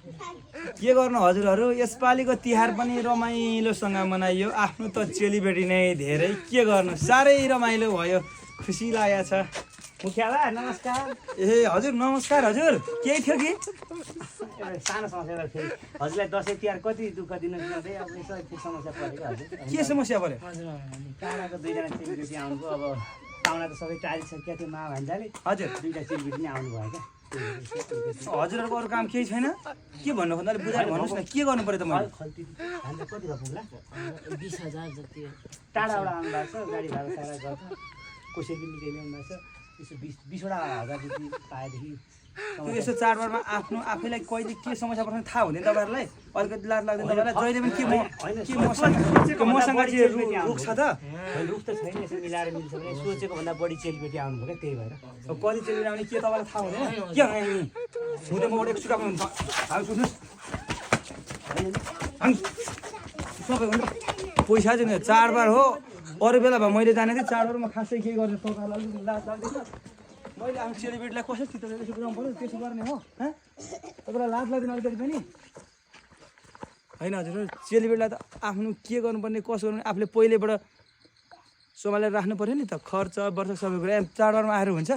के गर्नु हजुरहरू यसपालिको तिहार पनि रमाइलोसँग मनाइयो आफ्नो त चेलीबेटी नै धेरै के गर्नु साह्रै रमाइलो भयो खुसी लागेको छ मुखियाला नमस्कार ए हजुर नमस्कार हजुर केही थियो कि सानो समस्या थियो हजुरलाई दसैँ तिहार कति दुःख दिनु पर्दै अब यसो के समस्या परेको हजुर के समस्या पर्यो टाढाको दुईजना चेलीबेटी आउनुभयो अब पाहुना त सबै टाढिसकेका थियो मा भान्जाले हजुर दुईवटा चेलीबेटी नै आउनुभयो क्या हजुरहरूको अरू काम केही छैन के भन्नु खोज्दा बुझाएर भन्नुहोस् न के गर्नु पर्यो त मैले खल्ती भान्जा कति भयो पुग्ला 20,000 जति हो। टाढाबाट आउनु भएको छ गाडी भाडा सारा गर्छ कसैको निकै ल्याउनु भएको छ यसो 20वटा हजार जति पाएदेखि त्यो यस्तो चाडबाडमा आफ्नो आफैलाई कहिले के समस्या पर्छ थाहा हुँदैन तपाईँहरूलाई अलिकति लाज लाग्दैन तपाईँलाई जहिले पनि के मसँग चाहिँ रुख छ त रुख त छैन यसो मिलाएर मिल्छ भने सोचेको भन्दा बढी चेलीबेटी आउनुभयो क्या त्यही भएर अब कति चेली आउने के तपाईँलाई थाहा हुँदैन के हुँदै मबाट एक सुकाएको हुन्छ हामी सुन्नुहोस् सबैभन्दा पैसा चाहिँ चाडबाड हो अरू बेला भए मैले जाने थिएँ चाडबाडमा खासै केही गर्ने तपाईँहरूलाई अलिकति लाज लाग्दैन मैले आफ्नो चेलीबेटीलाई कसरी चित्त यसो बुझाउनु पऱ्यो त्यसो गर्ने हो तपाईँलाई लाज लाग्दैन अलिकति पनि होइन हजुर चेलीबेटीलाई त आफ्नो के गर्नुपर्ने कसो गर्नुपर्ने आफूले पहिलेबाट सम्हालेर राख्नु पऱ्यो नि त खर्च वर्ष सबै कुरा चाडबाडमा आएर हुन्छ